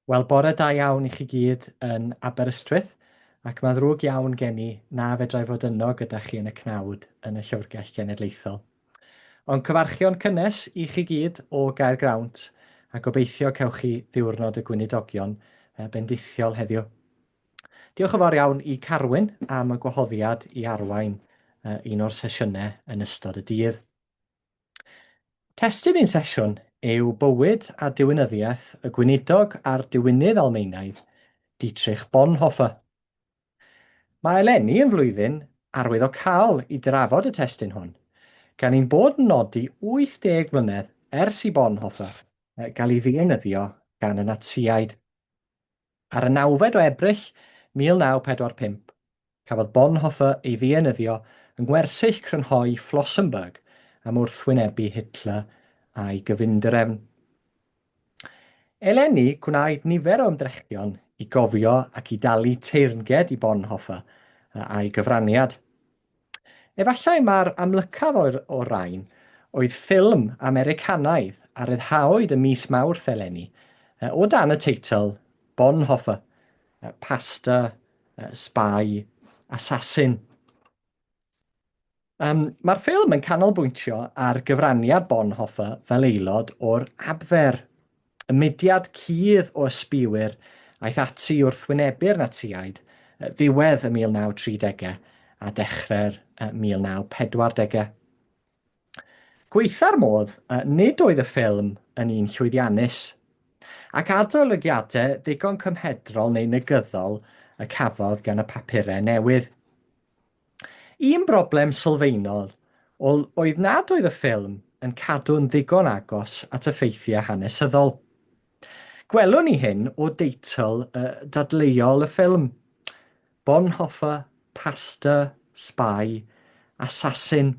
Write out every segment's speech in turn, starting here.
Wel, bore da iawn i chi gyd yn Aberystwyth, ac mae'n ddrwg iawn gen i na fedrai fod yno gyda chi yn y cnawd yn y Llyfrgell Genedlaethol. Ond cyfarchion cynnes i chi gyd o Gaergrawnt, a gobeithio cewch chi ddiwrnod y Gweinidogion bendithiol heddiw. Diolch yn fawr iawn i Carwyn am y gwahoddiad i arwain un o'r sesiynau yn ystod y dydd. Testun ein sesiwn yw bywyd a diwinyddiaeth y gweinidog a'r diwinydd Almaenaidd, Dietrich Bonhoeffer. Mae eleni yn flwyddyn arwyddocaol i drafod y testun hwn, gan ein bod yn nodi 80 mlynedd ers i Bonhoeffer gael ei ddienyddio gan y Natsïaid. Ar y nawfed o Ebrill 1945, cafodd Bonhoeffer ei ddienyddio yng ngwersyll crynhoi Flossenbürg am wrthwynebu Hitler a'i gyfundrefn. Eleni, gwnaed nifer o ymdrechion i gofio ac i dalu teyrnged i Bonhoeffer a'i gyfraniad. Efallai mai'r amlycaf o'r o'r rhain oedd ffilm Americanaidd a ryddhaodd ym mis Mawrth eleni o dan y teitl Bonhoeffer, Pastor, Spy, Assassin. Um, Mae'r ffilm yn canolbwyntio ar gyfraniad Bonhoeffer fel aelod o'r Abwehr, Y mudiad cudd o ysbïwyr aeth ati i wrthwynebu'r Natsïaid ddiwedd y 1930au a dechrau'r 1940au. Gwaetha'r modd, nid oedd y ffilm yn un llwyddiannus, ac adolygiadau ddigon cymhedrol neu negyddol y cafodd gan y papurau newydd. Un broblem sylfaenol oedd nad oedd y ffilm yn cadw'n ddigon agos at y ffeithiau hanesyddol. Gwelwn ni hyn o deitl dadleuol y ffilm, Bonhoeffer, Pastor, Spy, Assassin.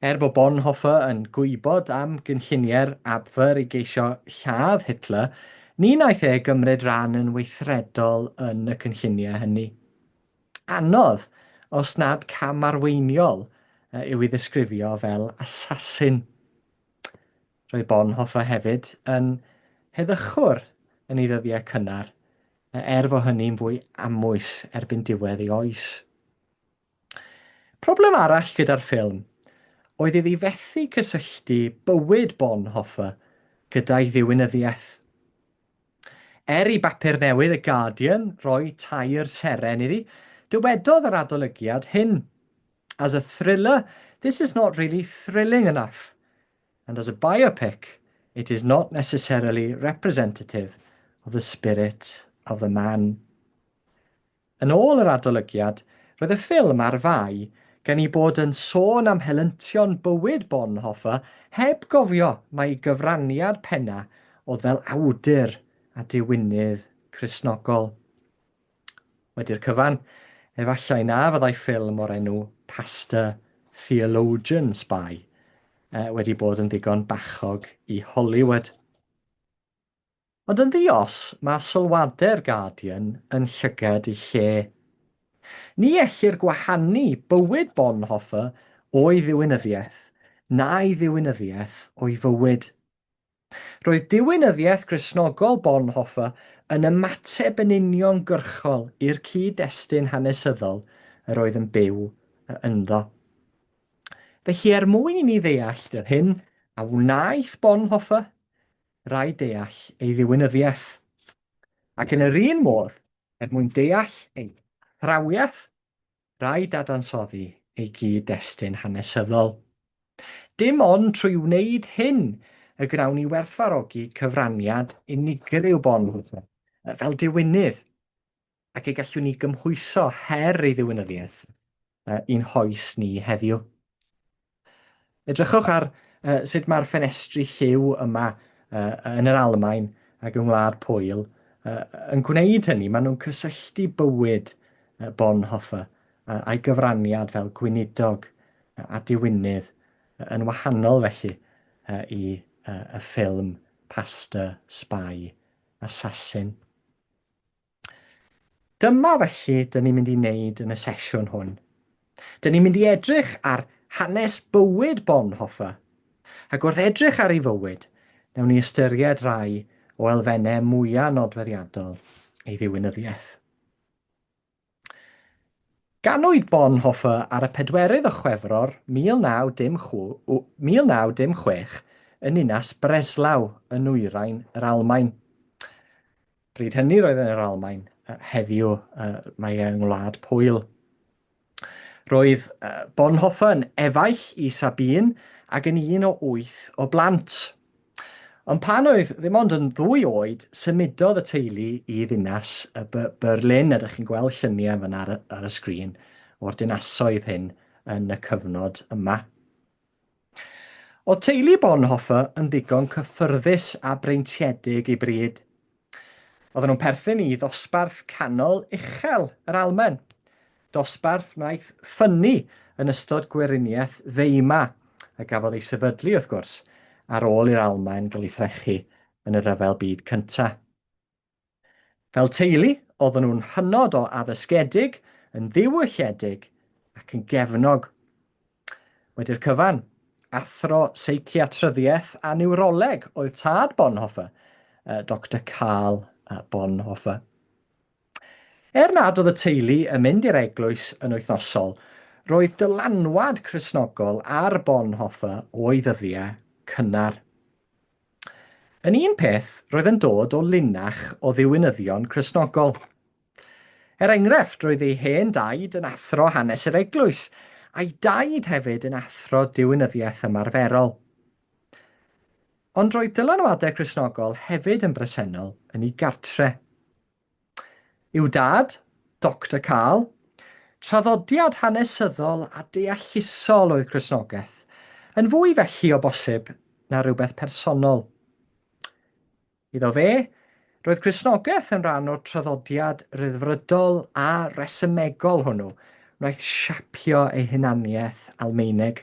Er bod Bonhoeffer yn gwybod am gynlluniau'r Abwehr i geisio lladd Hitler, ni wnaeth e gymryd rhan yn weithredol yn y cynlluniau hynny. Anodd, os nad camarweiniol, yw ei ddisgrifio fel assassin. Roedd Bonhoeffer hefyd yn heddychwr yn ei ddyddiau cynnar, er fo hynny'n fwy amwys erbyn diwedd ei oes. Problem arall gyda'r ffilm oedd iddi fethu cysylltu bywyd Bonhoeffer gyda'i ddiwinyddiaeth. Er i bapur newydd y Guardian roi tair seren iddi, dywedodd yr adolygiad hyn, As a thriller, this is not really thrilling enough, and as a biopic, it is not necessarily representative of the spirit of the man. Yn ôl yr adolygiad, roedd y ffilm ar fai gan ei bod yn sôn am helyntion bywyd Bonhoeffer heb gofio mai gyfraniad penna oedd fel awdur a diwinydd Cristnogol. Wedi'r cyfan, efallai na fyddai ffilm o'r enw Pastor Theologian Spy wedi bod yn ddigon bachog i Hollywood. Ond yn ddi-os, mae sylwadau'r Guardian yn llygad eu lle. Ni ellir gwahanu bywyd Bonhoeffer o'i ddiwinyddiaeth, na'i ddiwinyddiaeth o'i fywyd. Roedd diwinyddiaeth Gristnogol Bonhoeffer yn ymateb yn uniongyrchol i'r cyd-destun hanesyddol yr oedd yn byw ynddo. Felly, er mwyn i ni ddeall yr hyn a wnaeth Bonhoeffer, rhaid deall ei ddiwinyddiaeth. Ac yn yr un modd, er mwyn deall ei athrawiaeth, rhaid dadansoddi ei gyd-destun hanesyddol. Dim ond trwy wneud hyn y gwnawn ni werthfawrogi cyfraniad unigryw Bonhoeffer fel diwinydd, ac y gallwn ni gymhwyso her ei ddiwinyddiaeth i'n hoes ni heddiw. Edrychwch ar uh, sut mae'r ffenestri lliw yma uh, yn yr Almaen ac yng Ngwlad Pwyl uh, yn gwneud hynny. Maen nhw'n cysylltu bywyd uh, Bonhoeffer uh, a'i gyfraniad fel gweinidog uh, a diwinydd uh, yn wahanol felly uh, i uh, y ffilm Pastor, Spy, Assassin. Dyma felly dyn ni'n mynd i wneud yn y sesiwn hwn. Dyn ni'n mynd i edrych ar hanes bywyd Bonhoeffer, ac wrth edrych ar ei fywyd, wnawn ni ystyried rhai o elfennau mwyaf nodweddiadol ei ddiwinyddiaeth. Ganwyd Bonhoeffer ar y pedwerydd o Chwefror 1916 yn ninas Breslau yn nwyrain yr Almaen. Bryd hynny roedd yn yr Almaen, heddiw mae e yng Ngwlad Pwyl. Roedd Bonhoeffer yn efaill i Sabine ac yn un o wyth o blant. Ond pan oedd ddim ond yn ddwy oed, symudodd y teulu i ddinas Berlin, a dych chi'n gweld lluniau fan'na ar y, ar y sgrin o'r dinasoedd hyn yn y cyfnod yma. Oedd teulu Bonhoeffer yn ddigon cyffyrddus a breintiedig ei bryd. Oedden nhw'n perthyn i ddosbarth canol uchel yr Almaen, dosbarth wnaeth ffynnu yn ystod Gweriniaeth Weimar, a gafodd ei sefydlu, wrth gwrs, ar ôl i'r Almaen gael ei threchu yn y Rhyfel Byd Cyntaf. Fel teulu, oedden nhw'n hynod o addysgedig, yn ddiwylliedig ac yn gefnog. Wedi'r cyfan, athro seiciatryddiaeth a niwroleg oedd tad Bonhoeffer, Doctor Karl Bonhoeffer. Er nad oedd y teulu yn mynd i'r eglwys yn wythnosol, roedd dylanwad Cristnogol ar Bonhoeffer o'i ddyddiau cynnar. Yn un peth, roedd yn dod o linach o ddiwinyddion Cristnogol. Er enghraifft, roedd ei hen daid yn athro hanes yr eglwys, a'i daid hefyd yn athro diwinyddiaeth ymarferol. Ond roedd dylanwadau Cristnogol hefyd yn bresennol yn ei gartre. I'w dad, Doctor Carl, traddodiad hanesyddol a deallusol oedd Cristnogaeth, yn fwy felly o bosib na rhywbeth personol. Iddo fe, roedd Cristnogaeth yn rhan o'r traddodiad rhyddfrydol a resymegol hwnnw wnaeth siapio ei hunaniaeth Almaeneg.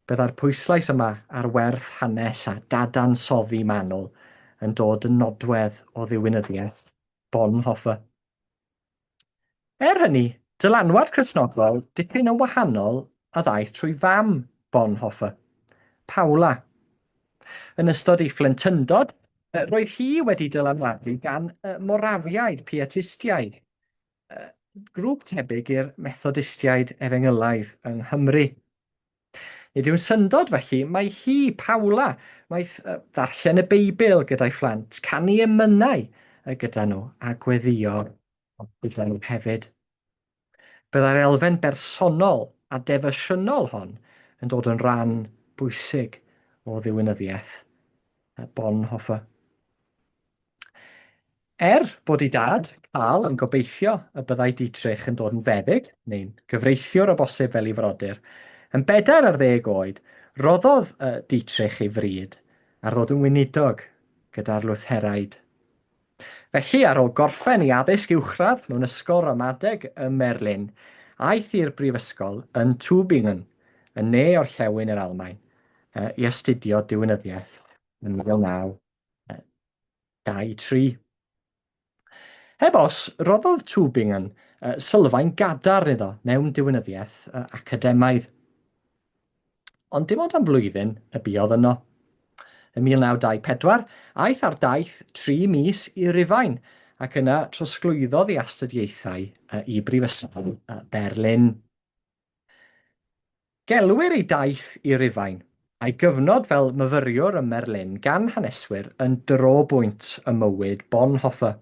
Byddai'r pwyslais yma ar werth hanes a dadansoddi manwl yn dod yn nodwedd o ddiwinyddiaeth Bonhoeffer. Er hynny, dylanwad Cristnogol dipyn yn wahanol a ddaeth trwy fam Bonhoeffer, Paula. Yn ystod ei phlentyndod, roedd hi wedi dylanwadu gan y Morafiaid Pietistiaid, grŵp tebyg i'r Methodistiaid Efengylaidd yng Nghymru. Nid yw'n syndod felly, mae hi, Paula, wnaeth ddarllen y Beibl gyda'i phlant, canu emynau gyda nhw a gweddio gyda nhw hefyd. Byddai'r elfen bersonol a defosiynol hon yn dod yn rhan bwysig o ddiwinyddiaeth Bonhoeffer. Er bod ei dad, Carl, yn gobeithio y byddai Dietrich yn dod yn feddyg, neu'n gyfreithiwr o bosib fel ei frodyr, yn bedair ar ddeg oed, rhoddodd Dietrich ei fryd ar ddod yn weinidog gyda'r Lwtheraid. Felly, ar ôl gorffen ei addysg uwchradd mewn ysgol ramadeg ym Merlin, aeth i'r brifysgol yn Tübingen, yn ne-orllewin yr Almaen, i astudio diwinyddiaeth yn 19 2, 3. Heb os, rhoddodd Tübingen sylfaen gadarn iddo mewn diwinyddiaeth academaidd. Ond dim ond am flwyddyn y buodd yno. Yn 1924, aeth ar daith tri mis i Rufain ac yna trosglwyddodd ei astudiaethau i Brifysgol Berlin. Gelwir ei daith i Rufain, a'i gyfnod fel myfyriwr ym Merlin gan haneswyr yn drobwynt ym mywyd Bonhoeffer.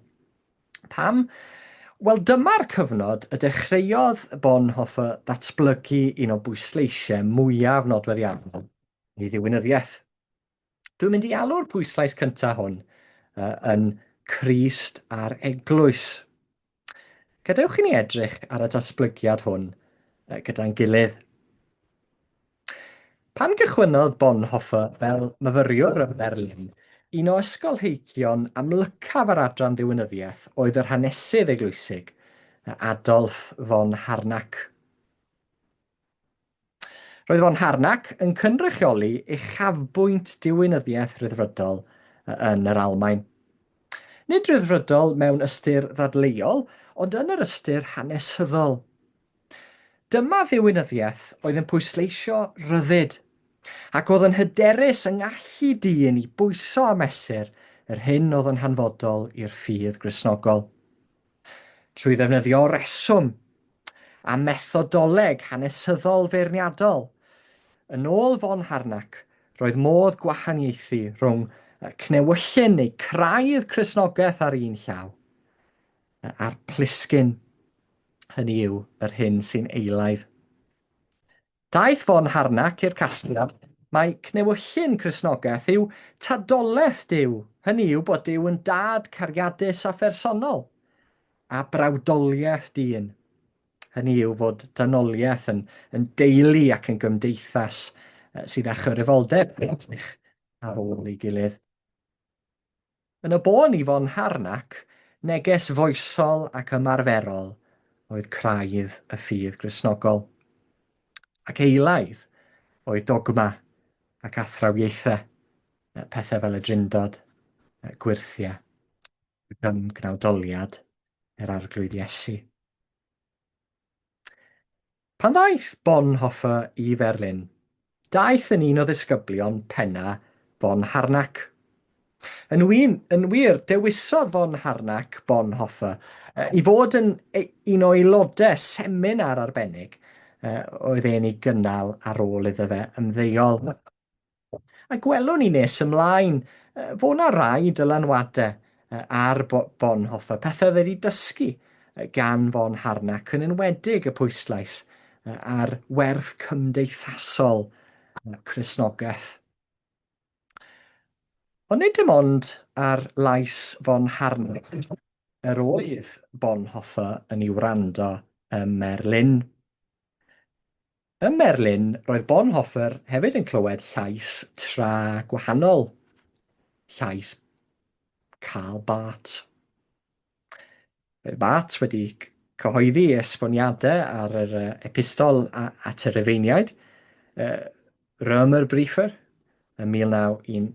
Pam? Wel, dyma'r cyfnod y dechreuodd Bonhoeffer ddatblygu un o bwysleisiau mwyaf nodweddiadol ei ddiwinyddiaeth. Dwi'n mynd i alw'r pwyslais cyntaf hwn yn Crist a'r Eglwys. Gadewch i ni edrych ar y datblygiad hwn gyda'n gilydd. Pan gychwynnodd Bonhoeffer fel myfyriwr ym Merlin, un o ysgolheigion amlycaf yr adran ddiwinyddiaeth oedd yr hanesydd eglwysig, Adolf von Harnack. Roedd von Harnack yn cynrychioli uchafbwynt diwinyddiaeth ryddfrydol yn yr Almaen. Nid ryddfrydol mewn ystyr ddadleuol, ond yn yr ystyr hanesyddol. Dyma ddiwinyddiaeth oedd yn pwysleisio rhyddid. Ac oedd yn hyderus yng ngallu dyn i bwyso a mesur yr hyn oedd yn hanfodol i'r ffydd Gristnogol. Trwy ddefnyddio reswm a methodoleg hanesyddol feirniadol, yn ôl von Harnack, roedd modd gwahaniaethu rhwng cnewyllyn neu craidd Cristnogaeth ar un llaw, a'r plisgyn, hynny yw, yr hyn sy'n eilaidd. Daeth von Harnack i'r casgliad mai cnewyllyn Cristnogaeth yw tadolaeth Duw, hynny yw bod Duw yn dad cariadus a phersonol, a brawdoliaeth dyn, hynny yw fod dynoliaeth yn, yn deulu ac yn gymdeithas sydd â chyfrifoldeb ar ôl ei gilydd. Yn y bôn i von Harnack, neges foesol ac ymarferol oedd craidd y ffydd Gristnogol, ac eilaidd oedd dogma ac athrawiaethau, pethau fel y Drindod, gwyrthiau, ac ymgnawdoliad yr Arglwydd Iesu. Pan ddaeth Bonhoeffer i Ferlin, daeth yn un o ddisgyblion penna von Harnack. Yn wir, yn wir, dewisodd von Harnack Bonhoeffer i fod yn un o aelodau seminar arbennig oedd e'n ei gynnal ar ôl iddo fe ymddeol. A gwelwn ni nes ymlaen, fo 'na rai dylanwadau ar Bonhoeffer, pethau oedd wedi dysgu gan von Harnack, yn enwedig y pwyslais ar werth cymdeithasol Cristnogaeth. Ond nid dim ond ar lais von Harnack yr oedd Bonhoeffer yn ei wrando ym Merlin. Ym Merlin, roedd Bonhoeffer hefyd yn clywed llais tra gwahanol, llais Karl Barth. Roedd Barth wedi cyhoeddi esboniadau ar yr epistol at y Rufeiniaid, Römerbriefer, ym 1919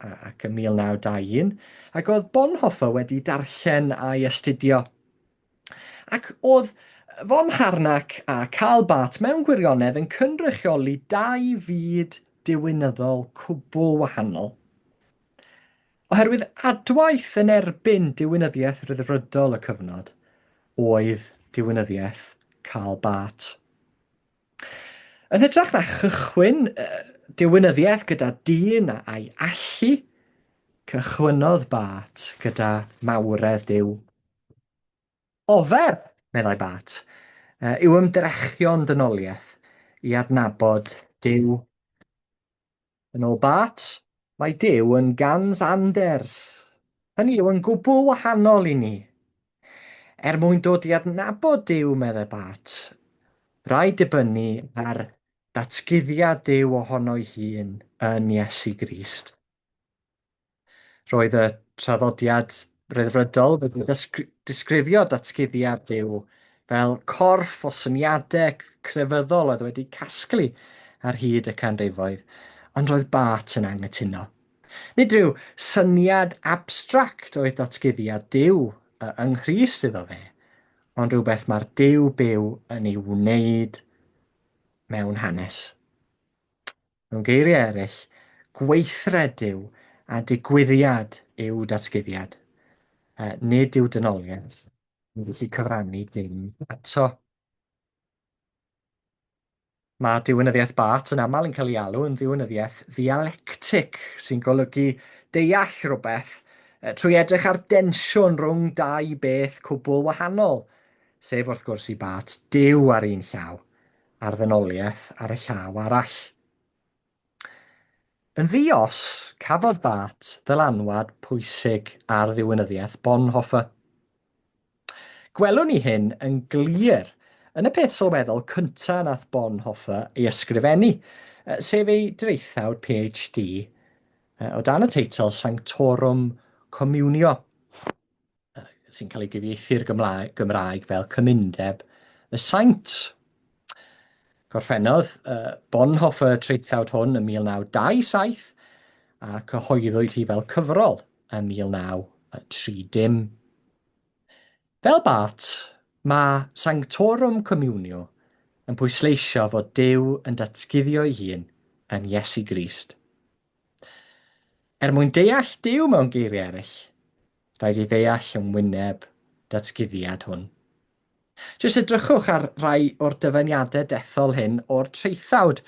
ac ym 1921, ac oedd Bonhoeffer wedi darllen a'i astudio. Ac oedd von Harnack a Karl Barth mewn gwirionedd yn cynrychioli dau fyd diwinyddol cwbl wahanol. Oherwydd adwaith yn erbyn diwinyddiaeth ryddfrydol y cyfnod oedd diwinyddiaeth Karl Barth. Yn hytrach na chychwyn diwinyddiaeth gyda dyn a'i allu, cychwynnodd Barth gyda mawredd Duw. Ofer, meddai Bart, yw ymdrechion dynoliaeth i adnabod Duw. Yn ôl Bart, mae Duw yn ganz anders, hynny yw yn gwbl wahanol i ni. Er mwyn dod i adnabod Duw, meddai Bart, rhaid dibynnu ar ddatguddiad Duw ohono'i hun yn Iesu Grist. Roedd y traddodiad Rhyddfrydol wedi disgrifio datguddiad Duw fel corff o syniadau crefyddol oedd wedi casglu ar hyd y canrifoedd, ond roedd Barth yn anghytuno. Nid rhyw syniad abstract oedd datguddiad Duw yng Nghrist iddo fe, ond rhywbeth mae'r Duw byw yn ei wneud mewn hanes. Mewn geiriau eraill, gweithred yw a digwyddiad yw datguddiad. Nid yw dynoliaeth yn gallu cyfrannu dim ato. Mae diwinyddiaeth Barth yn aml yn cael ei alw yn ddiwinyddiaeth ddialectig, sy'n golygu deall rhywbeth trwy edrych ar densiwn rhwng dau beth cwbl wahanol, sef wrth gwrs i Barth Duw ar un llaw a'r ddynoliaeth ar y llaw arall. Yn ddi-os, cafodd Barth ddylanwad pwysig ar ddiwinyddiaeth Bonhoeffer. Gwelwn ni hyn yn glir yn y peth sylweddol cyntaf nath Bonhoeffer ei ysgrifennu, sef ei draethawd PhD o dan y teitl Sanctorum Communio. sy'n cael ei gyfieithu i'r Gymraeg fel Cymundeb y Saint. Gorffennodd Bonhoeffer y traethawd hwn ym 1927 a cyhoeddwyd hi fel cyfrol ym 1930. Fel Barth, mae Sanctorum Communio yn pwysleisio fod Duw yn datguddio'i hun yn Iesu Grist. Er mwyn deall Duw mewn geiriau eraill, rhaid ei ddeall yn wyneb datguddiad hwn. Jyst edrychwch ar rai o'r dyfyniadau dethol hyn o'r traethawd.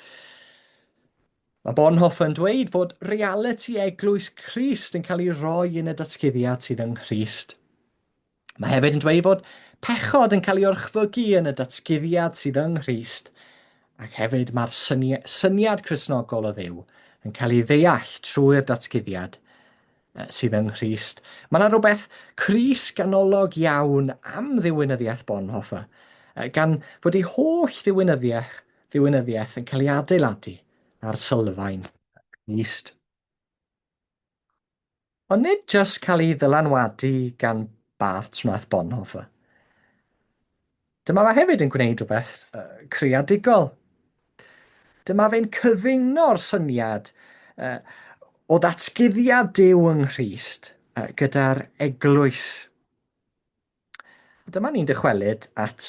Mae Bonhoeffer yn dweud fod realiti eglwys Crist yn cael ei roi yn y datguddiad sydd yng Nghrist. Mae hefyd yn dweud fod pechod yn cael ei orchfygu yn y datguddiad sydd yng Nghrist, ac hefyd mae'r syniad Cristnogol o Dduw yn cael ei ddeall trwy'r datguddiad sydd yng Nghrist. Mae yna rhywbeth Crist ganolog iawn am ddiwinyddiaeth Bonhoeffer, gan fod ei holl ddiwinyddiaeth, ddiwinyddiaeth yn cael ei adeiladu ar sylfaen Crist. Ond nid jyst cael ei ddylanwadu gan Barth wnaeth Bonhoeffer. Dyma fe hefyd yn gwneud rhywbeth creadigol. Dyma fe'n cyfuno'r syniad o ddatguddiad Duw yng Nghrist gyda'r eglwys. Dyma ni'n dychwelyd at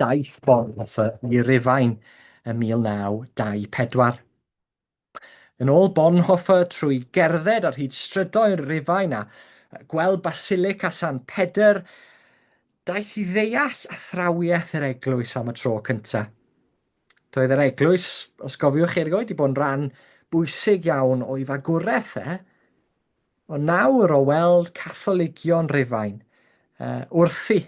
daith Bonhoeffer i Rufain ym 1924. Yn ôl Bonhoeffer, trwy gerdded ar hyd strydoedd Rufain a gweld Basilica San Pedr, daeth i ddeall athrawiaeth yr eglwys am y tro cyntaf. Doedd yr eglwys, os gofiwch chi erioed, wedi bod yn rhan bwysig iawn o'i fagwraeth e, ond nawr o weld Catholigion Rufain uh, wrthi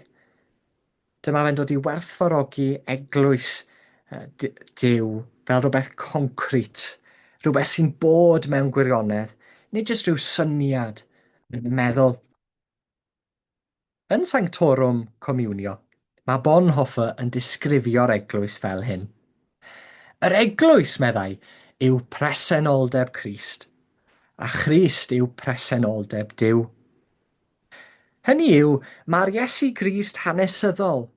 Dyma fe'n dod i werthfawrogi eglwys Duw fel rhywbeth concrit, rhywbeth sy'n bod mewn gwirionedd, nid jyst rhyw syniad yn y meddwl. Yn Sanctorum Communio, mae Bonhoeffer yn disgrifio'r eglwys fel hyn. Yr eglwys, meddai, yw presenoldeb Crist, a Christ yw presenoldeb Duw. Hynny yw, mae'r Iesu Grist hanesyddol,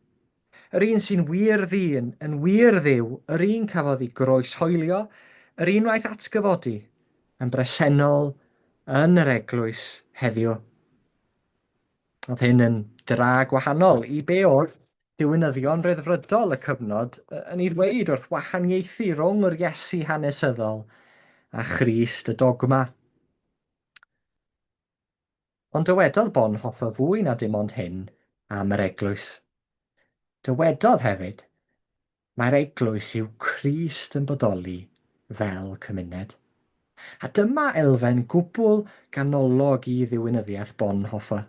yr un sy'n wir ddyn, yn wir Dduw, yr un cafodd ei groeshoelio, yr un wnaeth atgyfodi, yn bresennol yn yr eglwys heddiw. Oedd hyn yn dra gwahanol i be oedd diwinyddion rhyddfrydol y cyfnod yn ei ddweud wrth wahaniaethu rhwng yr Iesu hanesyddol a Christ y dogma. Ond dywedodd Bonhoeffer fwy na dim ond hyn am yr eglwys. Dywedodd hefyd, Mae'r eglwys yw Crist yn bodoli fel cymuned. A dyma elfen gwbl ganolog i ddiwinyddiaeth Bonhoeffer.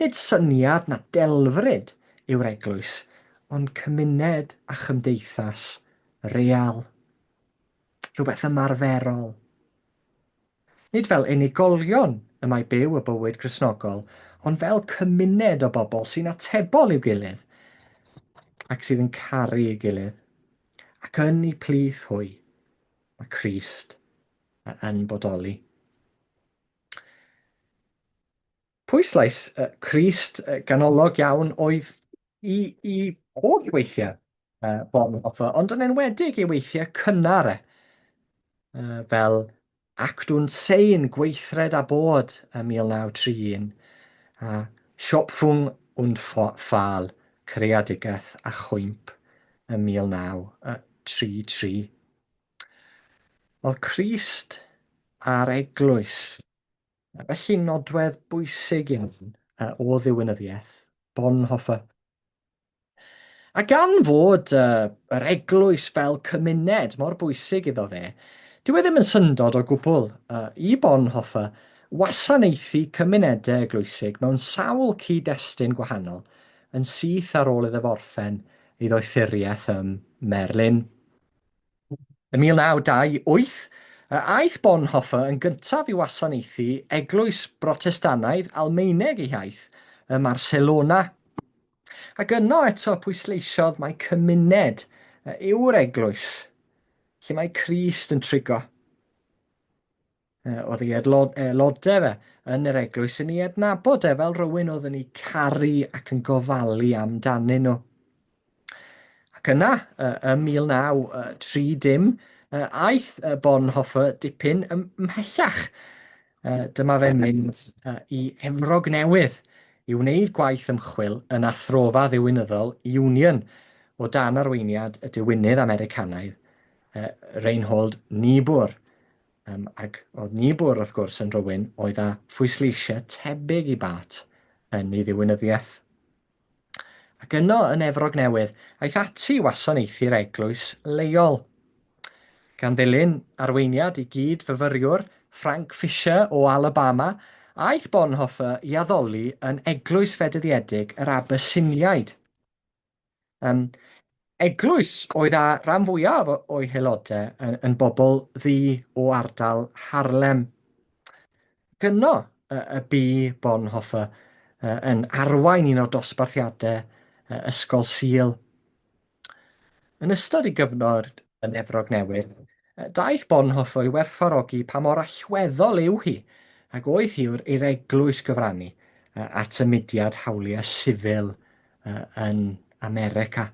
Nid syniad na delfryd yw'r eglwys, ond cymuned a chymdeithas real. Rhywbeth ymarferol. Nid fel unigolion y mae byw y bywyd Cristnogol, ond fel cymuned o bobl sy'n atebol i'w gilydd ac sydd yn caru ei gilydd. Ac yn eu plith hwy, mae Crist yn bodoli. Pwyslais Crist ganolog iawn oedd i, i holl weithiau Bonhoeffer, ond yn enwedig ei weithiau cynnar e, fel Act und Sein, Gweithred a Bod ym 1931, a Schöpfung und Fall, Creadigaeth a Chwymp ym 1933. Oedd Crist a'r Eglwys Felly nodwedd bwysig iawn o ddiwinyddiaeth Bonhoeffer. A gan fod yr eglwys fel cymuned mor bwysig iddo fe, dyw e ddim yn syndod o gwbl i Bonhoeffer wasanaethu cymunedau eglwysig mewn sawl cyd-destun gwahanol yn syth ar ôl iddo fe orffen ei ddoethuriaeth ym Merlin. Ym 1928, aeth Bonhoeffer yn gyntaf i wasanaethu eglwys Brotestannaidd Almaeneg ei hiaith ym Marcelona. Ac yno eto pwysleisiodd mai cymuned yw'r eglwys, lle mae Crist yn trigo. Oedd ei aelodau fe yn yr eglwys yn ei adnabod e fel rhywun oedd yn ei caru ac yn gofalu amdanyn nhw. Ac yna, ym 1930, aeth Bonhoeffer dipyn ymhellach. Dyma fe'n mynd i Efrog Newydd i wneud gwaith ymchwil yn Athrofa Ddiwinyddol Union o dan arweiniad y diwinydd Americanaidd. Reinhold Niebuhr. Ac oedd Niebuhr, wrth gwrs, yn rhywun oedd â phwysleisiau tebyg i Barth yn ei ddiwinyddiaeth. Ac yno yn Efrog Newydd, aeth ati i wasanaethu'r eglwys leol. Gan ddilyn arweiniad ei gyd-fyfyriwr Frank Fisher o Alabama, aeth Bonhoeffer i addoli yn Eglwys Fedyddiedig yr Abyssiniaid. Um, eglwys oedd â rhan fwyaf o'i haelodau yn, yn bobl ddu o ardal Harlem. Ac yno y, y bu Bonhoeffer yn arwain un o'r dosbarthiadau Ysgol Sul. Yn ystod ei gyfnod yn Efrog Newydd, daeth Bonhoeffer i werthfawrogi pa mor allweddol yw hi, ac oedd hi i'r eglwys gyfrannu at y mudiad hawliau sifil yn America.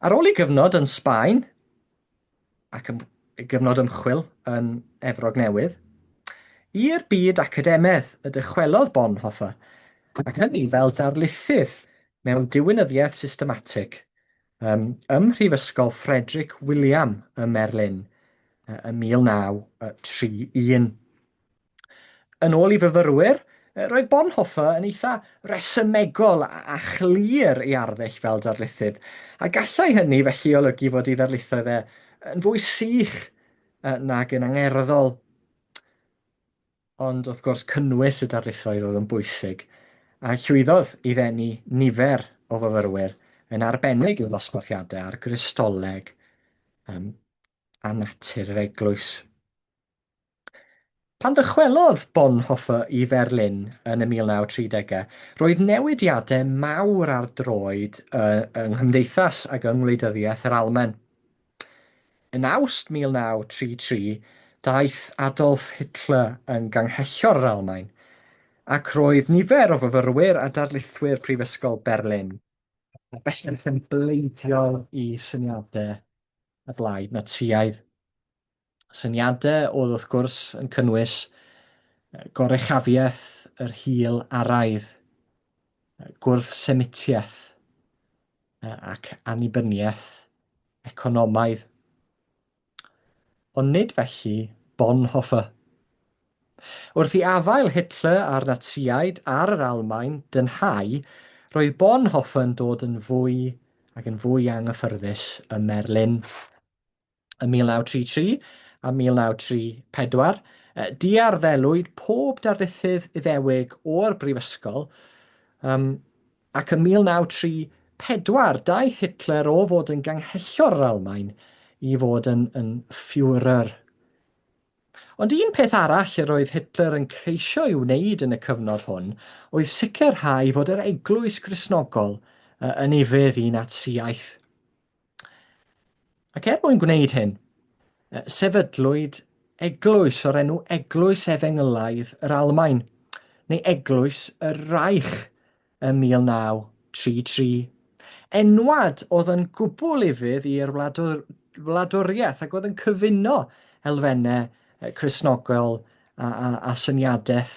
Ar ôl ei gyfnod yn Sbaen ac ei gyfnod ymchwil yn Efrog Newydd, i'r byd academaidd y dychwelodd Bonhoeffer, ac hynny fel darlithydd mewn diwinyddiaeth systematig ym Mhrifysgol Frederick William ym Merlin ym 1931. Yn ôl i fyfyrwyr, roedd Bonhoeffer yn eitha resymegol a chlir ei arddull fel darlithydd, a gallai hynny felly olygu fod ei ddarlithoedd e yn fwy sych nag yn angerddol. Ond wrth gwrs cynnwys y darlithoedd oedd yn bwysig, a llwyddodd i ddenu nifer o fyfyrwyr yn arbennig i'w ddosbarthiadau ar Gristoleg a natur yr eglwys. Pan ddychwelodd Bonhoeffer i Ferlin yn y 1930au, roedd newidiadau mawr ar droed yng nghymdeithas ac yng ngwleidyddiaeth yr Almaen. Yn Awst 1933, daeth Adolf Hitler yn ganghellor yr Almaen, ac roedd nifer o fyfyrwyr a darlithwyr Prifysgol Berlin bellach yn bleidiol i syniadau y blaid Natsïaidd. Syniadau oedd wrth gwrs yn cynnwys goruchafiaeth yr hil Araidd, gwrth-Semitiaeth ac annibyniaeth economaidd. Ond nid felly Bonhoeffer. Wrth i afael Hitler a'r Natsïaid ar yr Almaen dynhau, roedd Bonhoeffer yn dod yn fwy ac yn fwy anghyffyrddus ym Merlin. Ym 1933 a 1934, diarddelwyd pob darlithydd Iddewig o'r brifysgol, um, ac ym 1934 daeth Hitler o fod yn ganghellor yr Almaen i fod yn, yn Führer. Ond un peth arall yr oedd Hitler yn ceisio ei wneud yn y cyfnod hwn oedd sicrhau fod yr eglwys Gristnogol yn ufudd i Natsïaeth. Ac er mwyn gwneud hyn, sefydlwyd eglwys o'r enw Eglwys Efengylaidd yr Almaen, neu Eglwys y Reich ym 1933. Enwad oedd yn gwbl ufudd i'r wladwriaeth ac oedd yn cyfuno elfennau Cristnogol a, a, a syniadaeth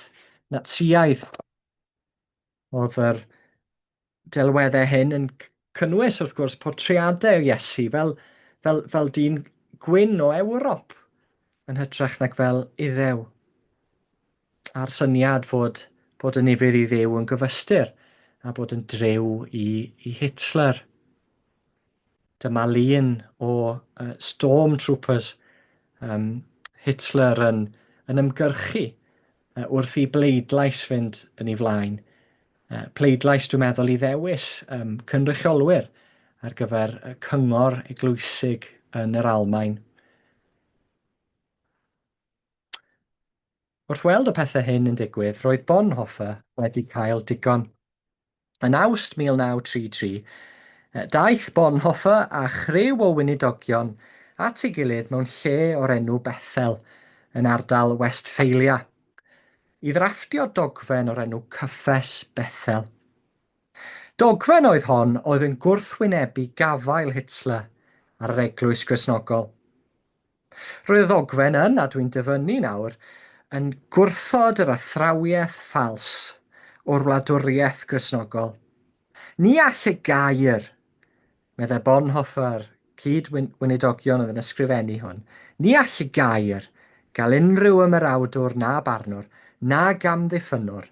Natsïaidd. Oedd yr delweddau hyn yn cynnwys, wrth gwrs, portreadau o Iesu fel, fel, fel dyn gwyn o Ewrop yn hytrach nag fel Iddew. A'r syniad fod bod yn ufudd i Dduw yn gyfystyr a bod yn driw i, i Hitler. Dyma lun o uh, Stormtroopers, um, Hitler yn, yn ymgyrchu uh, wrth i bleidlais fynd yn ei flaen. Uh, pleidlais, dwi'n meddwl, i ddewis um, cynrychiolwyr ar gyfer y cyngor eglwysig yn yr Almaen. Wrth weld y pethau hyn yn digwydd, roedd Bonhoeffer wedi cael digon. Yn Awst 1933, daeth Bonhoeffer a chriw o weinidogion at ei gilydd mewn lle o'r enw Bethel yn ardal Westphalia i ddrafftio dogfen o'r enw Cyffes Bethel. Dogfen oedd hon oedd yn gwrthwynebu gafael Hitler ar yr Eglwys Gristnogol. Roedd y ddogfen yn, a dwi'n dyfynnu nawr, yn gwrthod yr athrawiaeth ffals o'r wladwriaeth Gristnogol. Ni all y gair, meddai Bonhoeffer cyd-weinidogion oedd yn ysgrifennu hwn, ni all y gair gael unrhyw ymerawdwr na barnwr, nag amddiffynnwr,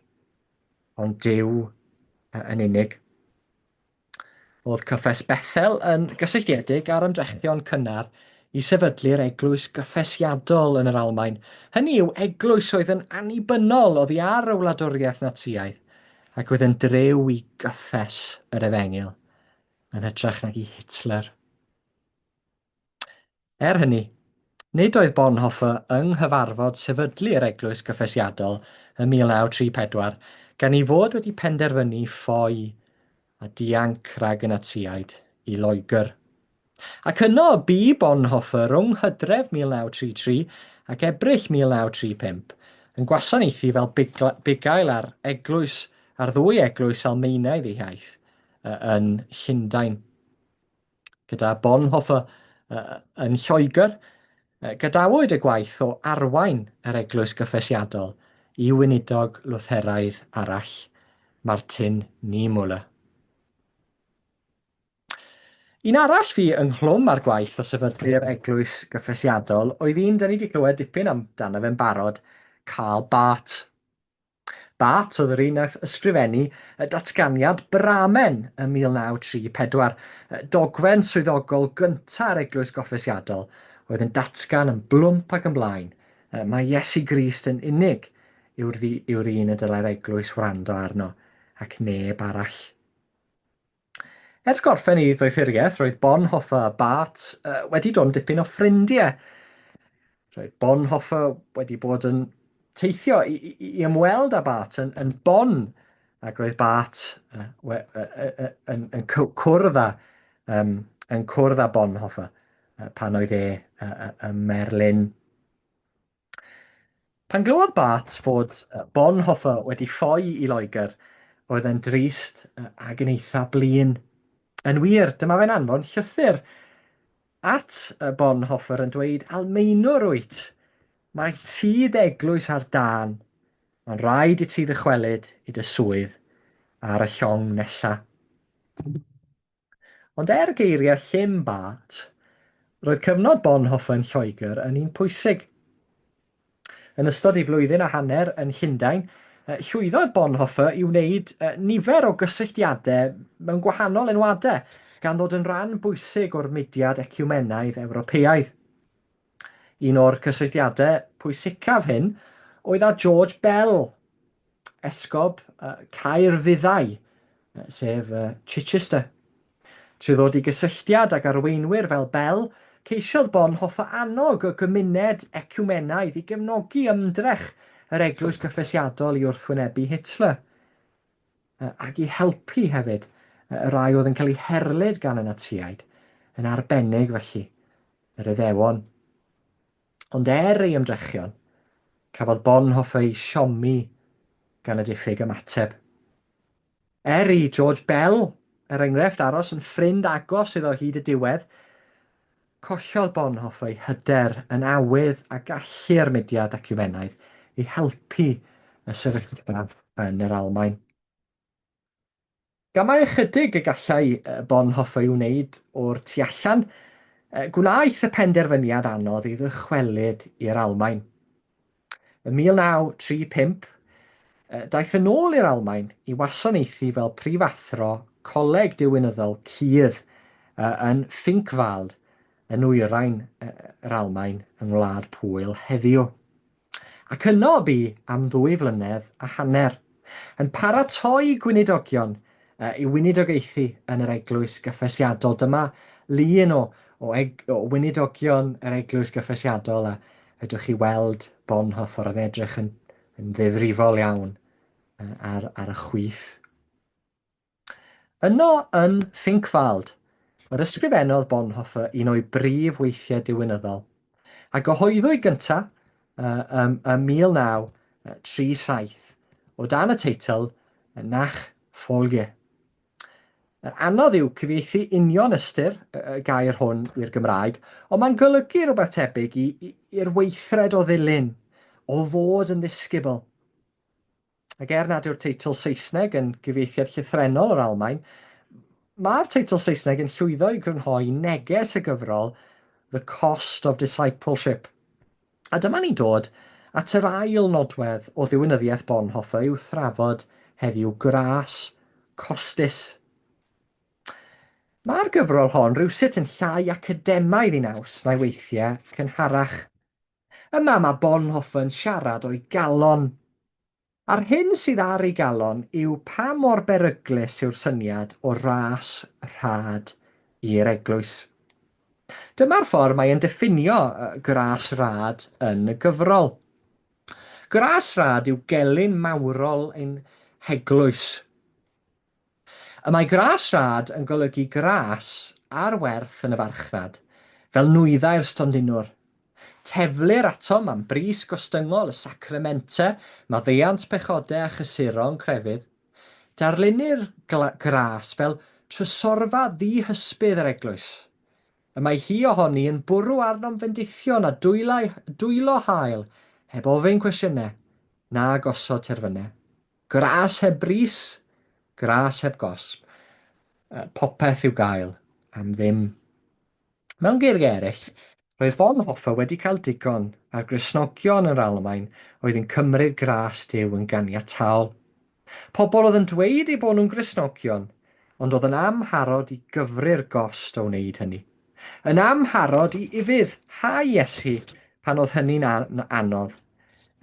ond Duw yn unig. Roedd Cyffes Bethel yn gysylltiedig â'r ymdrechion cynnar i sefydlu'r Eglwys Gyffesiadol yn yr Almaen, hynny yw, eglwys oedd yn annibynnol oddi ar y wladwriaeth Natsïaidd ac oedd yn driw i gyffes yr Efengyl yn hytrach nag i Hitler. Er hynny, nid oedd Bonhoeffer yng nghyfarfod sefydlu yr Eglwys Gyffesiadol ym 1934, gan ei fod wedi penderfynu ffoi a dianc rhag y Natsïaid i Loegr. Ac yno y bu Bonhoeffer rhwng Hydref 1933 ac Ebrill 1935, yn gwasanaethu fel bugail ar eglwys ar ddwy eglwys Almaenaidd ei hiaith yn Llundain. Gyda Bonhoeffer yn Lloegr, gadawyd y gwaith o arwain yr Eglwys Gyffesiadol i weinidog Lwtheraidd arall, Martin Niemöller. Un arall fu ynghlwm â'r gwaith o sefydlu'r Eglwys Gyffesiadol oedd un 'da ni 'di clywed dipyn amdano fe'n barod, Karl Barth. Barth oedd yr un wnaeth ysgrifennu y Datganiad Bremen ym 1934, dogfen swyddogol gynta'r Eglwys Goffesiadol oedd yn datgan yn blwmp ac yn blaen mai Iesu Grist yn unig yw'r yw'r un y dylai'r Eglwys wrando arno, ac neb arall. Ers gorffen ei ddoethuriaeth, roedd Bonhoeffer a Barth wedi dod yn dipyn o ffrindiau. Roedd Bonhoeffer wedi bod yn teithio i, i, i ymweld â Barth yn, yn Bonn, ac roedd Barth we, yn, yn cwrdd â, um, yn cwrdd â Bonhoeffer pan oedd e ym Merlin. Pan glywodd Barth fod Bonhoeffer wedi ffoi i Loegr, roedd e'n drist ac yn eitha blin. Yn wir, dyma fe'n anfon llythyr at Bonhoeffer yn dweud, Almaenwr wyt, mae tŷ d'eglwys ar dân, mae'n rhaid i ti ddychwelyd i dy swydd ar y llong nesa. Ond er geiriau llym Barth, roedd cyfnod Bonhoeffer yn Lloegr yn un pwysig. Yn ystod ei flwyddyn a hanner yn Llundain, llwyddodd Bonhoeffer i wneud nifer o gysylltiadau mewn gwahanol enwadau, gan ddod yn rhan bwysig o'r mudiad eciwmenaidd Ewropeaidd. Un o'r cysylltiadau pwysicaf hyn oedd â George Bell, esgob Caerfuddai, sef Chichester. Trwy ddod i gysylltiad ag arweinwyr fel Bell, ceisiodd Bonhoeffer annog y gymuned eciwmenaidd i gefnogi ymdrech yr Eglwys Gyffesiadol i wrthwynebu Hitler, ac i helpu hefyd y rhai oedd yn cael eu herlid gan y Natsïaid, yn arbennig felly yr Iddewon. Ond er ei ymdrechion, cafodd Bonhoeffer ei siomi gan y diffyg ymateb. Er i George Bell, er enghraifft, aros yn ffrind agos iddo hyd y diwedd, collodd Bonhoeffer ei hyder yn awydd a gallu'r mudiad eciwmenaidd i helpu y sefyllfa yn yr Almaen. Gan mai ychydig y gallai Bonhoeffer ei wneud o'r tu allan, gwnaeth y penderfyniad anodd i ddychwelyd i'r Almaen. Ym 1935, daeth yn ôl i'r Almaen i wasanaethu fel prifathro Coleg Diwinyddol Cudd yn Finkwald yn nwyrain yr Almaen yng Ngwlad Pwyl heddiw. Ac yno bu am ddwy flynedd a hanner, yn paratoi gweinidogion i weinidogaethu yn yr Eglwys Gyffesiadol. Dyma lun o, o, eg, o weinidogion yr Eglwys Gyffesiadol a fedrwch chi weld Bonhoeffer yn edrych yn, yn ddifrifol iawn ar, ar y chwith. Yno yn Finkwald, yr ysgrifennodd Bonhoeffer un o'i brif weithiau diwinyddol, a gyhoeddwyd gyntaf ym 1937 o dan y teitl Nach Folge. Anodd yw cyfieithu union ystyr y gair hwn i'r Gymraeg, ond mae'n golygu rhywbeth tebyg i'r weithred o ddilyn, o fod yn ddisgybl. Ac er nad yw'r teitl Saesneg yn gyfieithiad llythrennol o'r Almaen, Mae'r teitl Saesneg yn llwyddo i grynhoi neges y gyfrol The Cost of Discipleship. A dyma ni'n dod at yr ail nodwedd o ddiwinyddiaeth Bonhoeffer i'w thrafod heddiw, gras costus. Mae'r gyfrol hon rywsut yn llai academaidd ei naws na'i weithiau cynharach. Yma mae Bonhoeffer yn siarad o'i galon. A'r hyn sydd ar ei galon yw pa mor beryglus yw'r syniad o ras rhad i'r eglwys. Dyma'r ffordd mae e'n diffinio gras rad yn y gyfrol. Gras rad yw gelyn mawrol ein heglwys. Y mae gras rhad yn golygu gras ar werth yn y farchnad, fel nwyddau'r stondinwr. Teflir atom am bris gostyngol y sacramente, maddeuant pechodau a chysuron crefydd. Darlunnir gras fel trysorfa ddihysbydd yr eglwys. Y mae hi ohoni yn bwrw arnom fendithion a dwylau, dwylo hael, heb ofyn cwestiynau, na gosod terfynau. Gras heb bris, gras heb gosb, popeth i'w gael am ddim. Mewn geiriau eraill, roedd Bonhoeffer wedi cael digon ar Gristnogion yn yr Almaen oedd yn cymryd gras Duw yn ganiataol. Pobl oedd yn dweud eu bod nhw'n Gristnogion, ond oedd yn amharod i gyfri'r gost o wneud hynny. Yn amharod i ufuddhau Iesu pan oedd hynny'n anodd.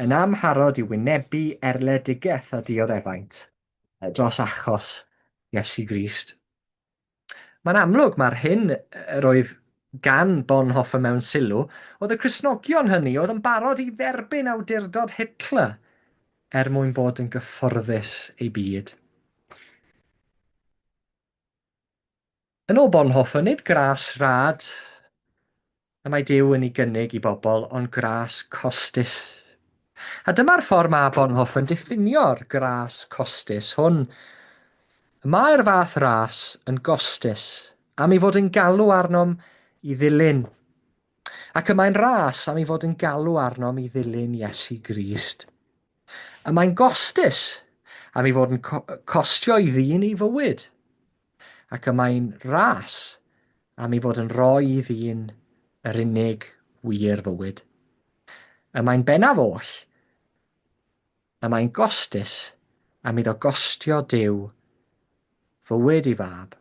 Yn amharod i wynebu erledigaeth a dioddefaint dros achos Iesu Grist. Mae'n amlwg mae'r hyn yr oedd gan Bonhoeffer mewn sylw oedd y Cristnogion hynny oedd yn barod i dderbyn awdurdod Hitler er mwyn bod yn gyfforddus eu byd. Yn ôl Bonhoeffer, nid gras rhad y mae Duw yn ei gynnig i bobl, ond gras costus. A dyma'r ffordd mae Bonhoeffer yn diffinio'r gras costus hwn. Mae'r fath ras yn gostus am ei fod yn galw arnom i ddilyn. Ac y mae'n ras am ei fod yn galw arnom i ddilyn Iesu Grist. Y mae'n gostus am ei fod yn costio i ddyn ei fywyd. Ac y mae'n ras am ei fod yn rhoi i ddyn yr unig wir fywyd. Y mae'n bennaf oll, y mae'n gostus am iddo gostio Duw fywyd ei fab.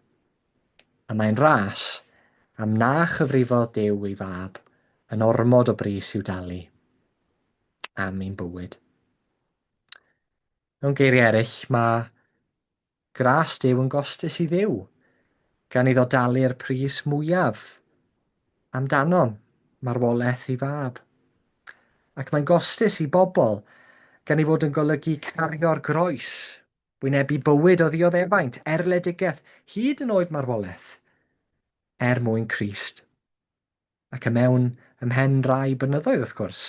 Y mae'n ras am na chyfrifodd Duw ei fab yn ormod o bris i'w dalu am ein bywyd. Mewn geiriau eraill, mae Gras Duw yn gostus i Dduw, gan iddo dalu'r pris mwyaf amdanom, marwolaeth ei fab. Ac mae'n gostus i bobl, gan ei fod yn golygu cario'r groes, wynebu bywyd o ddioddefaint, erledigaeth, hyd yn oed marwolaeth, er mwyn Crist. Ac y mewn ymhen rai blynyddoedd, wrth gwrs,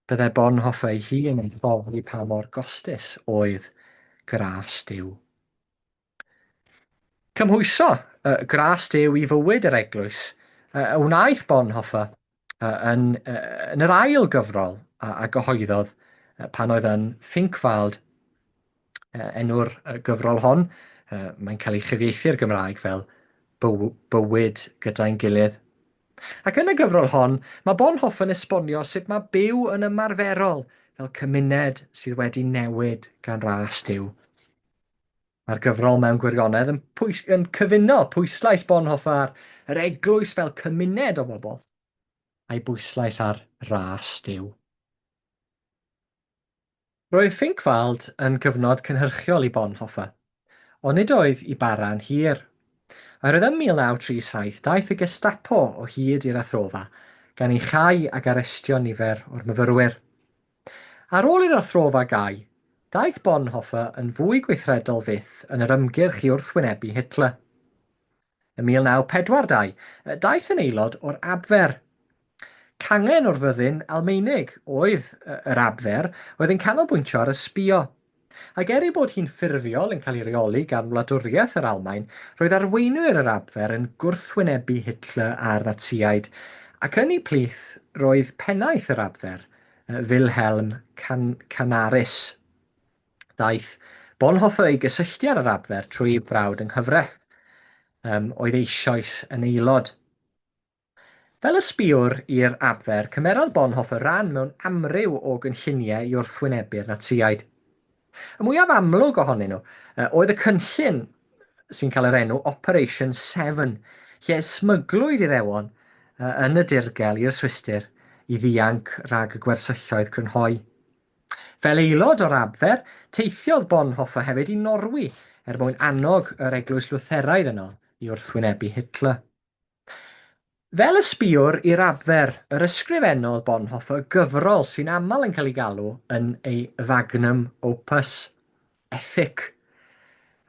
byddai Bonhoeffer ei hun yn profi pa mor gostus oedd gras Duw. Cymhwyso gras Duw i fywyd yr eglwys y wnaeth Bonhoeffer yn, yn yr ail gyfrol a, a gyhoeddodd pan oedd yn Finkwald. Enw'r gyfrol hon, mae'n cael ei chyfieithu'r Gymraeg fel Bywyd gyda'n gilydd. Ac yn y gyfrol hon, mae Bonhoeffer yn esbonio sut mae byw yn ymarferol fel cymuned sydd wedi newid gan ras Duw. Mae'r gyfrol mewn gwirionedd yn, pwys, yn cyfuno pwyslais Bonhoeffer ar yr eglwys fel cymuned o bobl, a'i bwyslais ar ras Duw. Roedd Finkwald yn gyfnod cynhyrchiol i Bonhoeffer, ond nid oedd i bara'n hir. Oherwydd ym 1937 daeth y Gestapo o hyd i'r athrofa, gan ei chau ac arestio nifer o'r myfyrwyr. Ar ôl i'r athrofa gau, daeth Bonhoeffer yn fwy gweithredol fyth yn yr ymgyrch i wrthwynebu Hitler. Ym 1942, daeth yn aelod o'r Abwehr. Cangen o'r fyddin Almaenig oedd yr Abwehr, oedd yn canolbwyntio ar ysbïo. Ac er ei bod hi'n ffurfiol yn cael ei reoli gan wladwriaeth yr Almaen, roedd arweinwyr yr Abwehr yn gwrthwynebu Hitler a'r Natsïaid, ac yn eu plith roedd pennaeth yr Abwehr, Wilhelm Canaris. Daeth Bonhoeffer i gysylltu ar yr Abwehr trwy ei frawd yng nghyfraith. um, oedd eisoes yn aelod. Fel ysbïwr i'r Abwehr, cymerodd Bonhoeffer ran mewn amryw o gynlluniau i wrthwynebu'r Natsïaid. Y mwyaf amlwg ohonyn nhw oedd y cynllun sy'n cael yr enw Operation Seven, lle smyglwyd Iddewon yn y dirgel i'r Swistir i ddianc rhag y gwersylloedd crynhoi. Fel aelod o'r Abwehr, teithiodd Bonhoeffer hefyd i Norwy er mwyn annog yr Eglwys Lutheraidd yno i wrthwynebu Hitler. Fel ysbïwr i'r Abwehr, yr ysgrifennodd Bonhoeffer gyfrol sy'n aml yn cael ei galw yn ei fagnum opus, Ethik.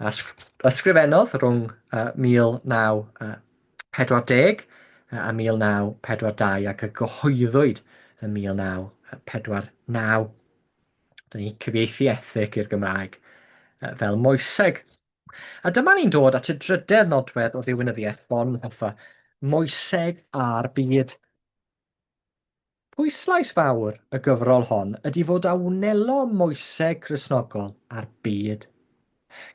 Ysgrifennodd rhwng 1940 a 1942 ac y gyhoeddwyd yn 1949. Dyna ni cyfieithu Ethik i'r Gymraeg fel moeseg. A dyma ni'n dod at y drydedd nodwedd o ddiwinyddiaeth Bonhoeffer, moeseg a'r byd. Pwyslais fawr y gyfrol hon ydy fod a wnelo moeseg Gristnogol â'r byd.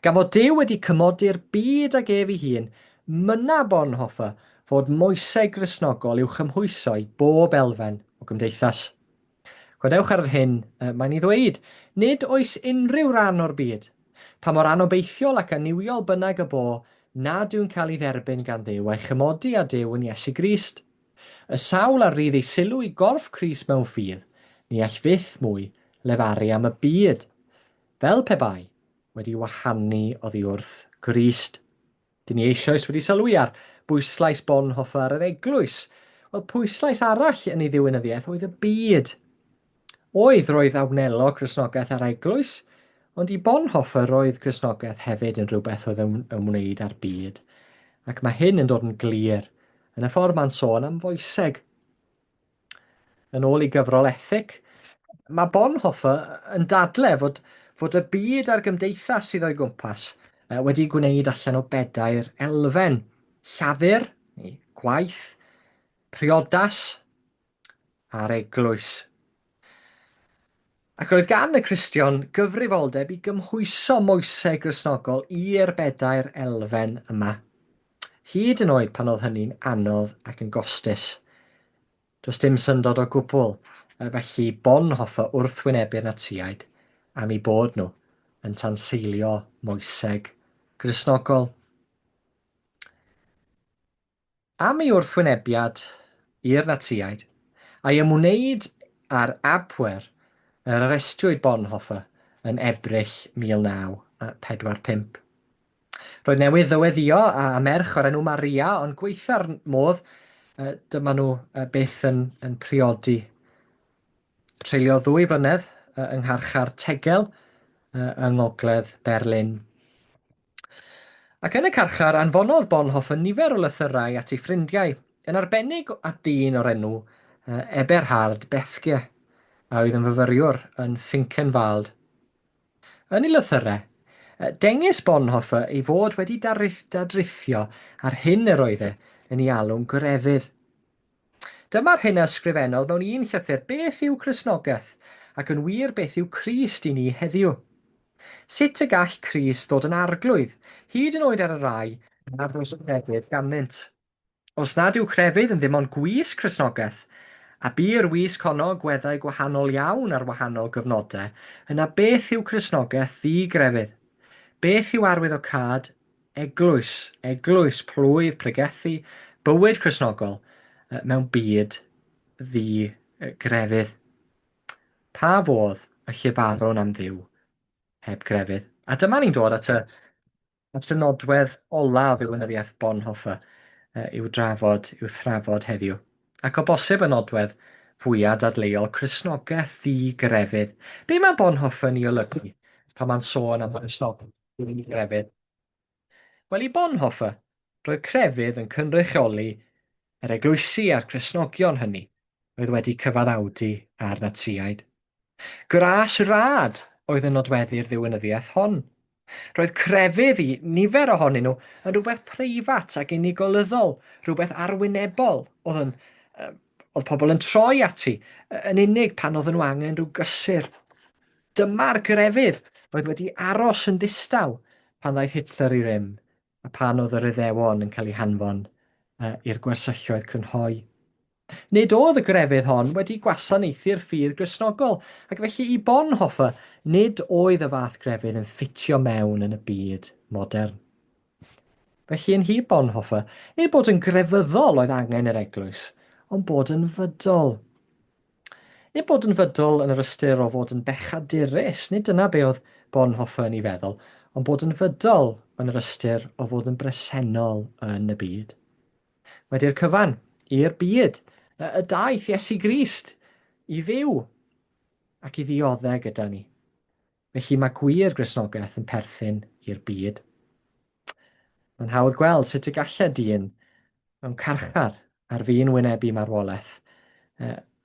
Gan fod Duw wedi cymodi'r byd ag ef ei hun, mynna Bonhoeffer fod moeseg Gristnogol i'w chymhwyso i bob elfen o gymdeithas. Gwrandewch ar yr hyn mae'n ei ddweud, Nid oes unrhyw ran o'r byd, pa mor anobeithiol ac annuwiol bynnag y bo, nad yw'n cael ei dderbyn gan Dduw a'i chymodi â Duw yn Iesu Grist. Y sawl a rydd ei sylw i gorff Crist mewn ffydd, ni all fyth mwy lefaru am y byd, fel pe bai wedi wahanu oddi wrth Grist. Dyn ni eisoes wedi sylwi ar bwyslais Bonhoeffer ar yr eglwys. Wel, pwyslais arall yn ei ddiwinyddiaeth oedd y byd. Oedd, roedd a wnelo Cristnogaeth â'r eglwys, ond i Bonhoeffer roedd Cristnogaeth hefyd yn rhywbeth oedd yn ymwneud â'r byd. Ac mae hyn yn dod yn glir yn y ffordd mae'n sôn am foeseg. Yn ôl i gyfrol Ethic, mae Bonhoeffer yn dadle fod, fod y byd a'r gymdeithas sydd o'i gwmpas wedi gwneud allan o bedair elfen. Llafur, neu gwaith, priodas, a'r eglwys. Ac roedd gan y Cristion gyfrifoldeb i gymhwyso moeseg Gristnogol i'r bedair elfen yma. Hyd yn oed pan oedd hynny'n anodd ac yn gostus. Does dim syndod o gwbl, felly Bonhoeffer wrthwynebu'r Natsïaid am eu bod nhw yn tanseilio moeseg Gristnogol. Am ei wrthwynebiad i'r Natsïaid, a'i ymwneud â'r Abwehr, yr arestiwyd Bonhoeffer yn Ebrill 1945. Roedd newydd ddyweddïo â merch o'r enw Maria, ond gweitha'r modd, dyma nhw byth yn, yn priodi. Treuliodd ddwy flynedd yng ngharchar Tegel yng ngogledd Berlin. Ac yn y carchar, anfonodd Bonhoeffer nifer o lythyrau at ei ffrindiau, yn arbennig at ddyn o'r enw Eberhard Bethge, a oedd yn fyfyriwr yn Finkenwald. Yn ei lythyrau, dengys Bonhoeffer ei fod wedi dadrithio ar hyn yr oedd e yn ei alw'n grefydd. Dyma'r hyn a ysgrifennodd mewn un llythyr, Beth yw Cristnogaeth, ac yn wir beth yw Crist i ni heddiw? Sut y gall Crist ddod yn arglwydd, hyd yn oed ar y rai nad oes crefydd ganddynt? Os nad yw crefydd yn ddim ond gwisg Cristnogaeth, a bu i'r wisg honno agweddau gwahanol iawn ar wahanol gyfnodau, yna beth yw Cristnogaeth ddi-grefydd? Beth yw arwyddocâd Eglwys, eglwys, plwyf, pregethu, bywyd Cristnogol mewn byd ddi-grefydd. Pa fodd y llefarwn am Dduw heb grefydd? A dyma ni'n dod at y, at y nodwedd olaf i lenyddiaeth Bonhoeffer i'w drafod, i'w thrafod heddiw. Ac o bosib y nodwedd fwyaf dadleuol, Cristnogaeth ddi-grefydd. Be mae Bonhoeffer yn ei olygu pan mae'n sôn am Gristnogaeth ddi-grefydd? Wel, i Bonhoeffer, roedd crefydd yn cynrychioli yr eglwysi a'r Cristnogion hynny oedd wedi cyfaddawdu â'r Natsïaid. Gras rad oedd yn nodweddu'r ddiwinyddiaeth hon. Roedd crefydd i nifer ohonyn nhw yn rhywbeth preifat ac unigolyddol, rhywbeth arwynebol oedd yn oedd pobl yn troi ati yn unig pan oedden nhw angen rhyw gysur. Dyma'r grefydd oedd wedi aros yn ddistaw pan ddaeth Hitler i rym. a pan oedd yr Iddewon yn cael eu hanfon i'r gwersylloedd crynhoi. Nid oedd y grefydd hon wedi gwasanaethu'r ffydd Gristnogol, ac felly i Bonhoeffer, nid oedd y fath grefydd yn ffitio mewn yn y byd modern. Felly yn nhyb Bonhoeffer, nid bod yn grefyddol oedd angen yr eglwys, ond bod yn fydol. Nid bod yn fydol yn yr ystyr o fod yn bechadurus, nid dyna be oedd Bonhoeffer yn ei feddwl, ond bod yn fydol yn yr ystyr o fod yn bresennol yn y byd. Wedi'r cyfan, i'r byd, y daeth Iesu Grist i fyw ac i ddiodde gyda ni. Felly mae gwir Gristnogaeth yn perthyn i'r byd. Mae'n hawdd gweld sut y gallai dyn mewn carchar ar fin wynebu marwolaeth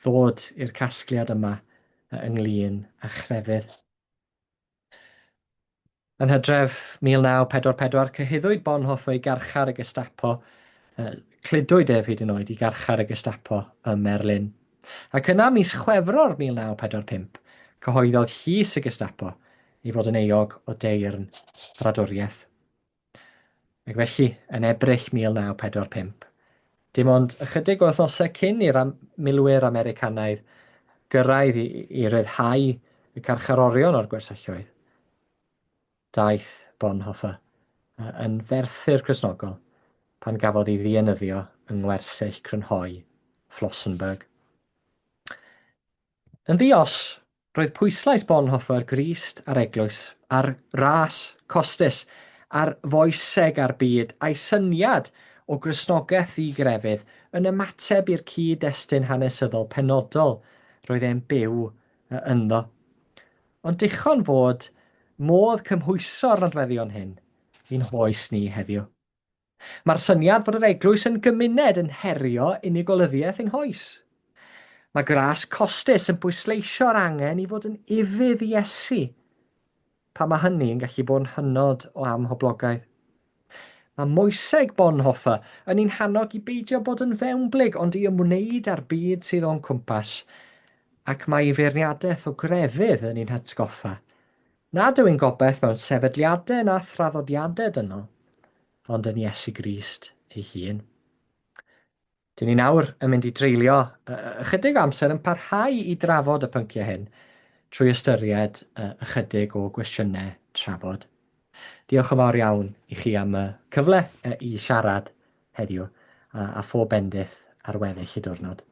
ddod i'r casgliad yma ynglyn â chrefydd. Yn hydref 1944 cyhuddwyd Bonhoeffer i garchar y Gestapo, cludwyd ef hyd yn oed i garchar y Gestapo ym Merlin. Ac yna mis Chwefror 1945, cyhoeddodd llys y Gestapo ei fod yn euog o deyrn fradwriaeth. Ac felly, yn Ebrill 1945, dim ond ychydig o wythnosau cyn i'r am milwyr Americanaidd gyrraedd i, i ryddhau y carcharorion o'r gwersylloedd, daeth Bonhoeffer yn ferthyr Cristnogol pan gafodd ei ddienyddio yng ngwersyll crynhoi Flossenbürg. Yn ddi-os, roedd pwyslais Bonhoeffer ar Grist a'r Eglwys, ar ras costus, ar foeseg a'r byd, a'i syniad o Gristnogaeth ddi-grefydd yn ymateb i'r cyd-destun hanesyddol penodol roedd e'n byw ynddo. Ond dichon fod modd cymhwyso'r nodweddion hyn i'n hoes ni heddiw. Mae'r syniad fod yr eglwys yn gymuned yn herio unigolyddiaeth ein hoes. Mae gras costus yn pwysleisio'r angen i fod yn ufudd i Iesu, pan mae hynny yn gallu bod yn hynod o amhoblogaidd. Mae moeseg Bonhoeffer yn ein hannog i beidio bod yn fewnblyg ond i ymwneud â'r byd sydd o'n cwmpas, ac mae ei feirniadaeth o grefydd yn ein hatgoffa Nad yw'n gobaith mewn sefydliadau na thraddodiadau dynol, ond yn Iesu Grist ei hun. Dyn ni nawr yn mynd i dreulio ychydig o amser yn parhau i drafod y pynciau hyn trwy ystyried ychydig o gwestiynau trafod. Diolch yn fawr iawn i chi am y cyfle i siarad heddiw a, a phob bendith ar weddill y diwrnod.